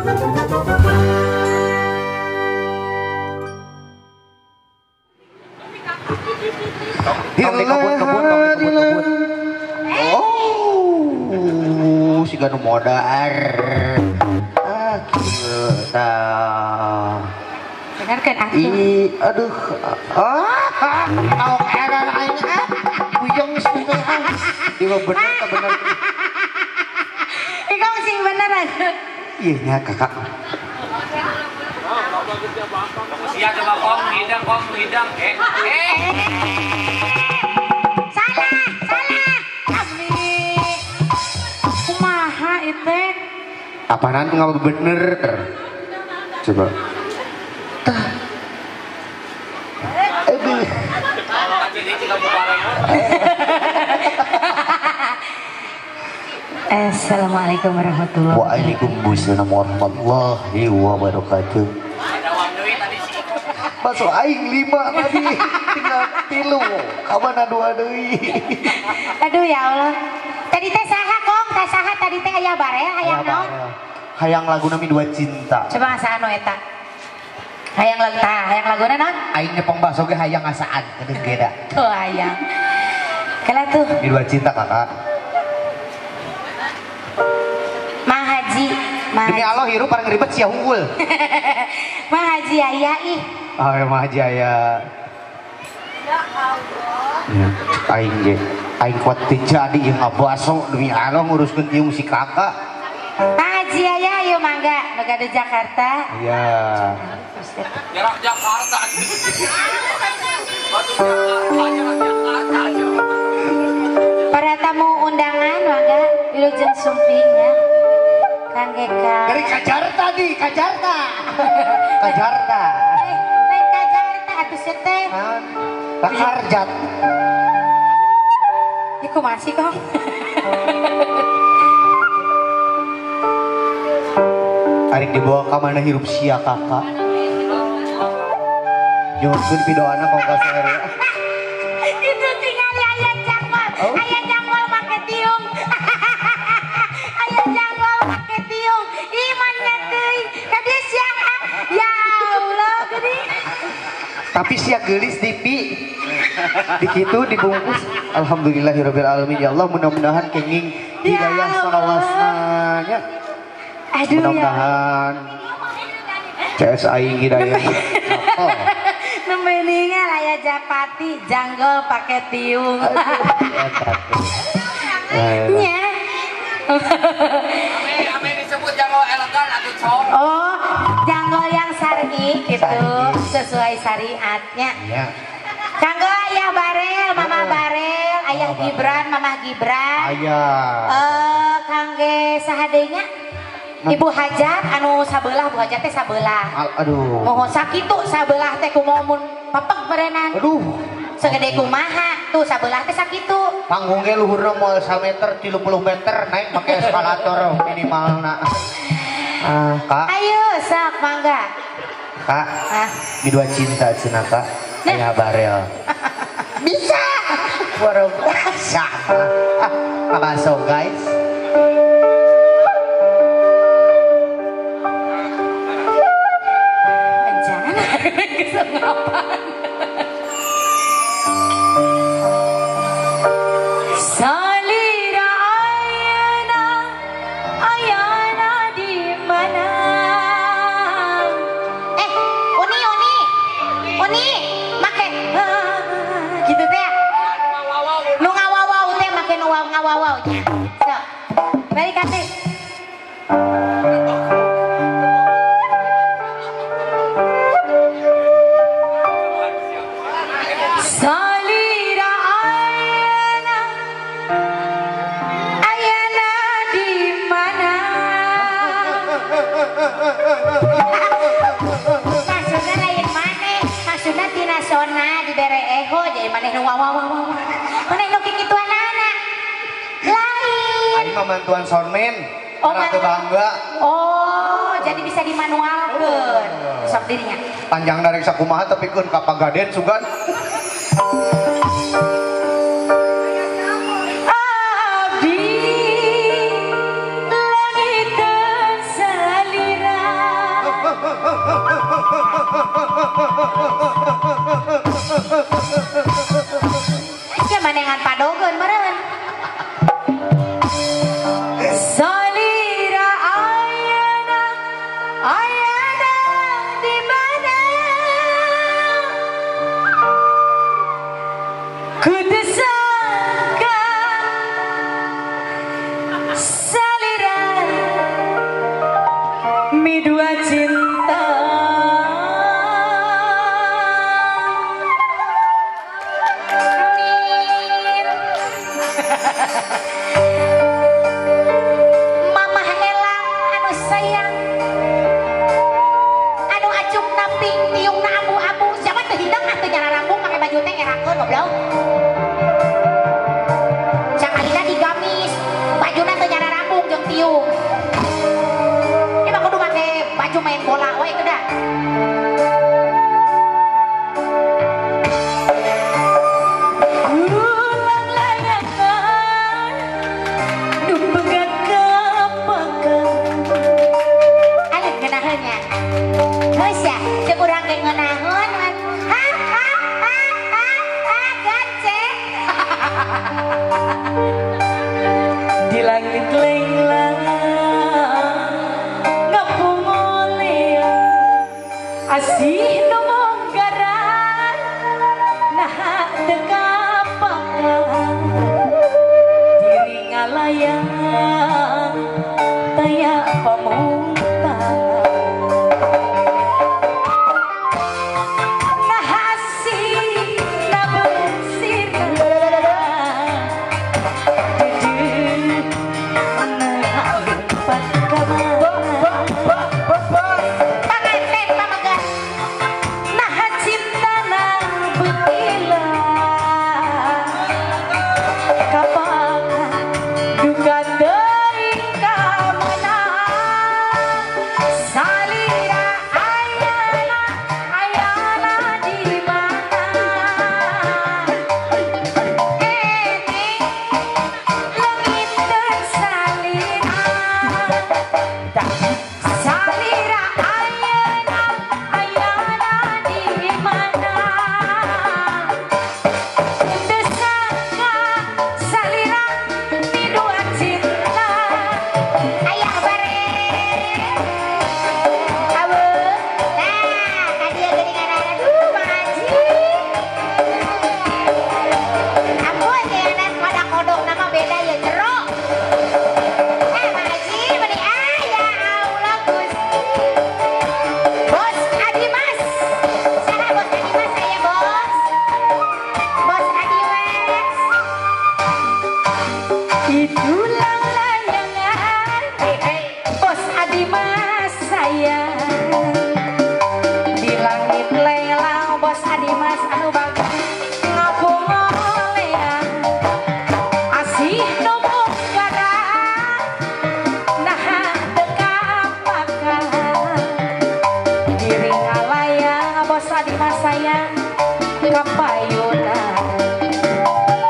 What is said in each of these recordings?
Kebun. Oh, si ganu modar. Ah, kieu tah. Bener kan atuh? Ih, aduh. Ah, tahu edan aing ah. Puyeng sih ah. Ieu bener tah bener. Ih, kamu sing bener atuh. Iya nya kakak. Sia coba kong hidang Salah, salah. Abdi. Kumaha itu? Apaan nggak bener? Coba. Tah. Aduh. Assalamualaikum warahmatullahi wabarakatuh. Waalaikumsalam warahmatullahi wabarakatuh. Masuk aing 5 tadi, tinggal 3. Kamana 2 deui. Aduh ya Allah. Tadi teh saha kong? Teh saha tadi teh aya barel hayang naon? Hayang laguna Mi Dua Cinta. Coba ngasaan nu eta. Hayang lagu tah, hayang laguna naon? Aing nyepong bakso ge hayang ngasaan geuning ge da. Tuh hayang. Kala tuh. Mi Dua Cinta kakak. Mahaji, Demi Allah hirup parang ribet sia unggul. Mahaji aya ih. Ah, Mahaji aya. Ya Allah. Ya, aing ge aing kuat teu jadi ieu ngabaso demi Allah nguruskeun ieu si kakak. Mahaji aya ayo mangga nu gaduh Jakarta. Iya. Jarak Jakarta. Batu Jakarta, jarak Jakarta. Para tamu undangan mangga wilujeng sumping ya. Kang Geka. Dari Kajarta di, Kajarta. Kajarta. Lain Kajarta atuh sia teh. Rakarjat. Iku masih kok. Arek dibawa ka mana hirup sia kakak. Nyuhunkeun pidoana kong ka sere. Itu tingali aya jangwal. Oh. Aya jangwal make tiung. Aya jangwal make tiung. Imannya teuing. Kadi sia ya Allah geuning. Tapi sia geulis dipi. Dikitu dibungkus. Alhamdulillahirabbil alamin ya Allah, mudah-mudahan kenging hidayah salawasna nya. Aduh mudah-mudahan CS aing hidayah. Oh. Nembe ningal aya japati janggol pake tiung. Nya. Ame disebut janggol elegan atuh cong. Oh, janggol yang syar'i gitu, sesuai syariatnya. Iya. Kanggo ayah Barel, mama Barel, ayah Gibran, mama Gibran. Ayah. Kangge saha deui nya? Ibu Hajat anu sabelah, Bu Hajat teh sabelah. Aduh. Mohon sakitu sabelah teh kumaha mun pepeg berenang. Aduh. Segede kumaha tuh sabelah teh sakitu. Panggung ge luhurna moal 1 meter 30 meter naik make eskalator minimalna. Ah, Kak. Ayo sok mangga. Kak. Ah. Mi Dua Cinta cenah Kak. Ayah Barel. Bisa. Waduh. Sama. Ah, masuk guys. Kesengapan. Salira ayana, ayana di mana? Uni, uni, uni, make gitu teh. Nu ngawawau teh make nu ngawawau nya. So, balik kasih. Salira ayana, ayana di mana? Maksudna lain maneh, maksudna tina sona dibere eho jadi maneh nu wawawawa. Maneh nu kikituanana. Lain. Aing mah mantuan soundman. Oh, ratu bangga. Oh, jadi bisa dimanualkeun. Sok dirinya. Panjang dari sakumaha tapi keun ka Pagaden sugan. Abdi langit salira. Sia manengan padogeun meureun. Salira ayana ayana di mana? Kudu sangka salira midua cinta. Mamah elang anu sayang anu acuk naping tiungna abu-abu siapa teu hidang atuh nyararambung make baju teh ngerakeun goblok. Sakalina digamis bajuna teu nyararambung jeung tiung. Ini mah kudu make baju main bola we itu dah. Ulang layangan nu pegang kapakan. Alun ngeunaheun nya. Geus ya, ceuk urang ge ngeunaheun. Ha ha ha ha ha gacek. Di langit lenglang ngapungoleang asih nu monggaran naha teu kapakan diri ngalayang taya pamungtang naha asih na bersirna Panganten pamegat. Naha cintana beutila kapakan duka teuing ka mana salira ayana ayana di mana leungit salira salira ayana ayana di mana teu sangka salira midua cinta. Aya bare. Aweung. Nah, ka dieu geuningan aduh Mang Haji. Ampun ya pada kodok nama beda ya jero. Eh Mang Haji meni ah ya Allah Gusti. Bos Adimas. Saha Bos Adimas saya bos. Bos Adimas. Itulah layangan Bos Adimas saya di langit lelang Bos Adimas anu bagus ngapungoleang asih nu munggaran naha teu kapakan diri ngalayang Bos Adimas sayang kapayunan.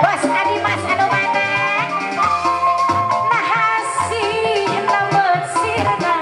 Bos Adimas anu mana? Naha sih na bersirna.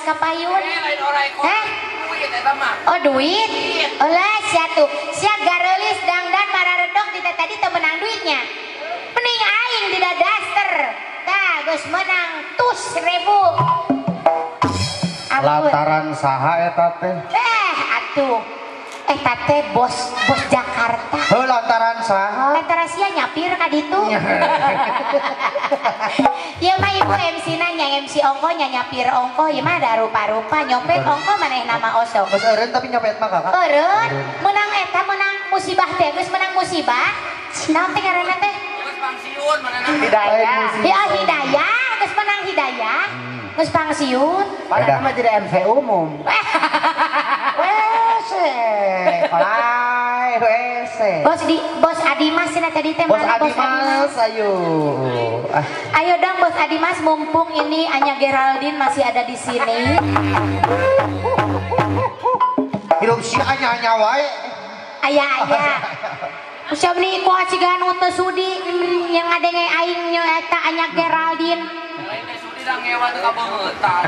ka payun. Lain orai Hah? Duit eta mah. Oh duit? Olah sia tuh. Sia gareulis dangdan mararedok di tadi teu menang duitnya. Mending aing di daster. Tah geus menang tus ribu. Ampun. Lantaran saha eta teh? Atuh. Eta teh bos Jakarta. Heuh lantaran saha? Lantaran sia nyapir ka ditu. Ieu mah ibu MC na nya MC ongko nya nyapir ongko ieu mah ada rupa-rupa nyopet ongko manehna mah osok. Geus eureun tapi nyopet mah kakak. Eureun menang eta menang musibah teh geus menang musibah. Naon teh ngaranna teh? Geus pangsiun manehna. Hidayah. Ya hidayah, geus menang hidayah. Geus pangsiun. Padahal mah jadi MC umum. WC, kolai WC. Bos Adimas cenah tadi teh Bos Adimas, ayo. Ayo dong Bos Adimas, mumpung ini Anya Geraldine masih ada di sini. Hirup si Anya wae. Aya aya. Usia beli ku ciga nu teu sudi yang ngadenge aing nya eta Anya Geraldine. Lain teh sudi da ngewa teu kabeungetan.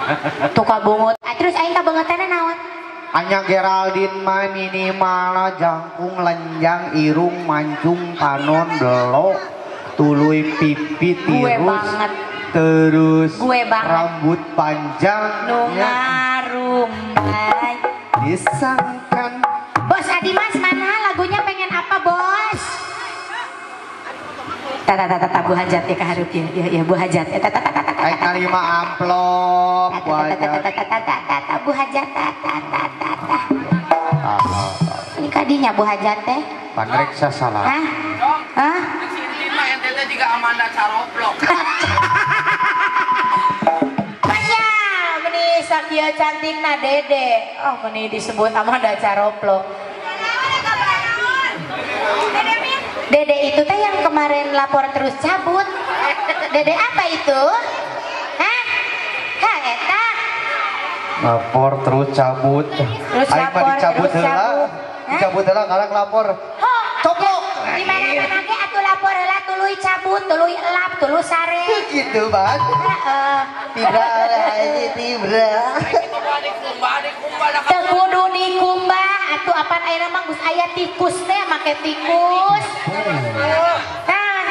Tuh kabeungeut. Terus aing kabeungetanna naon? Anya Geraldine mah minimal jangkung lenjang irung mancung panon belok tuluy pipi tirus banget. Terus gue banget. Rambut panjang nu ngarumbai disangkan. Bos Adimas mana lagunya pengen apa bos? Tata tata tata Bu Hajat ya kahareup ya ya ya Bu Hajat ya tata tata tata. Aing narima amplop Bu Hajat. Tata tata tata tata Bu Hajat tata tata tata. Ini kadinya Bu Hajat teh. Panreksa salah. Hah? Hah? Si Intin mah ente teh jiga Amanda Caroplok. Banyak meni sakieu cantikna Dede. Oh meni disebut Amanda Caroplok. Dede itu teh yang kemarin lapor terus cabut. Dede apa itu? Hah? Hah eta? Lapor terus cabut. Terus lapor dicabut terus cabut. Dicabut heula karang lapor. Coplok. Di mana-mana ge atuh lapor heula tuluy cabut, tuluy elap, tuluy sare. Gitu banget. Heeh. Tibra aja tibra. Teu kudu dikumbah atuh apan ayeuna mah geus aya tikus teh make tikus. Nah.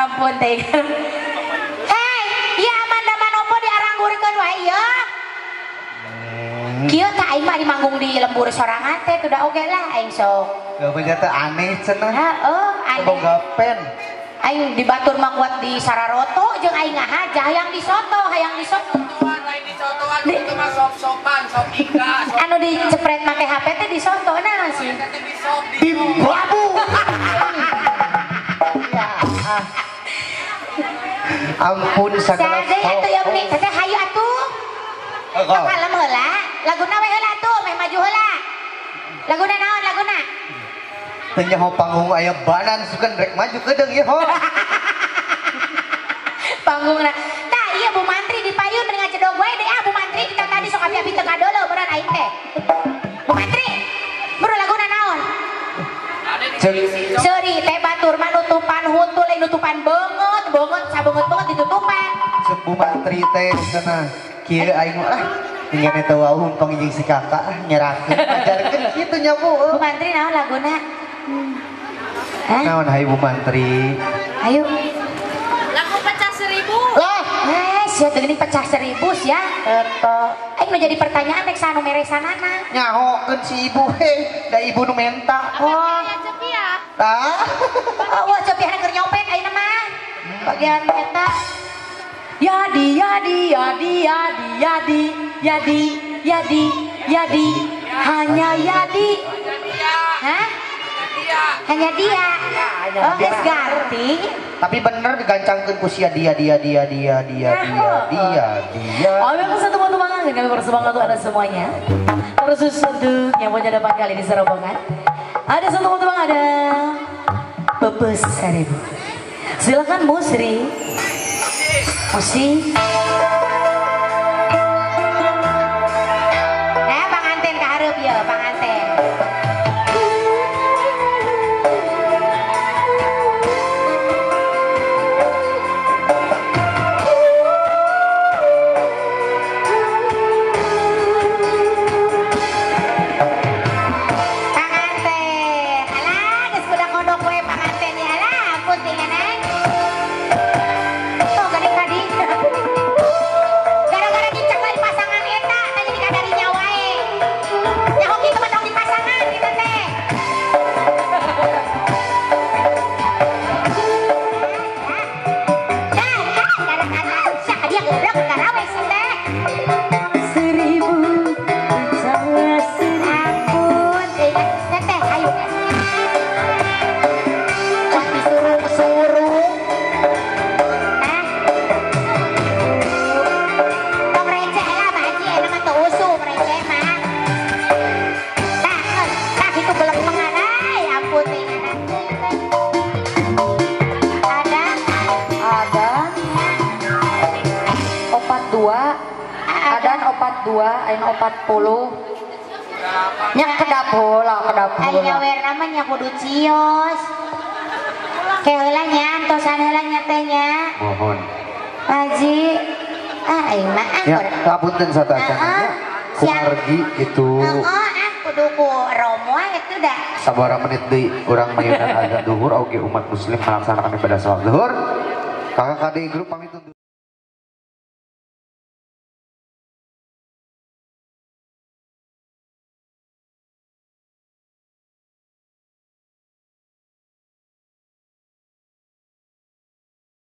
Ampun teh. Hei, ieu Amanda Manopo diaranggurkeun wae ieu. Kieu tah aing mah dimanggung di lembur sorangan teh tuh da oge lah aing sok. Geupeun teh aneh cenah. Heeh, aneh. Boga pen. Aing di batur mah kuat di Sararoto jeung aing ngahaja hayang di soto, hayang di soto. Lain di sotoan itu mah sop-sopan, sop iga. Anu dicepret make HP teh di soto naon sih? Di babu. Ampun sagala. Sadeu atuh ya meni teh hayu atuh. Kalem heula, laguna we heula atuh, meh maju heula. Laguna naon laguna? Teu nyaho panggung aya banan sugan rek maju kedeung ieu ho. Panggungna. Tah ieu Bu Mantri di payun mending ngajedog wae deui ah Bu Mantri kita tadi sok api-api teu kadolo meureun aing teh. Bu Mantri, buru laguna naon? Seuri teh batur mah nutupan huntul lain nutupan beungeut, beungeut sabeungeut-beungeut ditutupan. Ceuk Bu Mantri teh cenah kieu aing mah ah tinggal eta wau humpeng jeung si kakak ah nyerakeun ajarkeun kitu nya Bu. Bu Mantri naon laguna? Hah? Naon hayu Bu Mantri? Ayo. Lagu pecah seribu. Lah, sia teh geuning pecah seribu sia. Eta. Aing nu jadi pertanyaan rek saha nu meresanana. Nyahokeun si ibu he, da ibu nu menta. Oh. Tah. Oh, wah cepiah keur nyopet ayeuna mah. Bagian eta. Yadi yadi yadi yadi yadi yadi yadi yadi hanya yadi. Hah? Hanya dia. Oh, geus ganti. Tapi bener digancangkeun ku sia dia dia dia dia dia dia dia dia. Oh, memang satu teman-teman kami bersemangat untuk Anda semuanya. Terus untuk yang punya depan kali di serombongan. Ada satu teman-teman ada Bebes Seribu. Silakan Musri. Musri. Panganten ka hareup ieu, panganten. Adan 42, ayeuna 40. Nya kedap heula, kedap heula. Ari nyawer mah nya kudu cios. Ke heula nya antosan heula nya teh nya. Mohon. Haji, ah aing mah ah. Ya, kapunten sateuacan nya. Kumargi gitu. Heeh, ah kudu ku romo itu dah. Sabaraha menit deui urang mayunan azan duhur oge umat muslim melaksanakan ibadah salat duhur. Kakak kade grup pamit undur.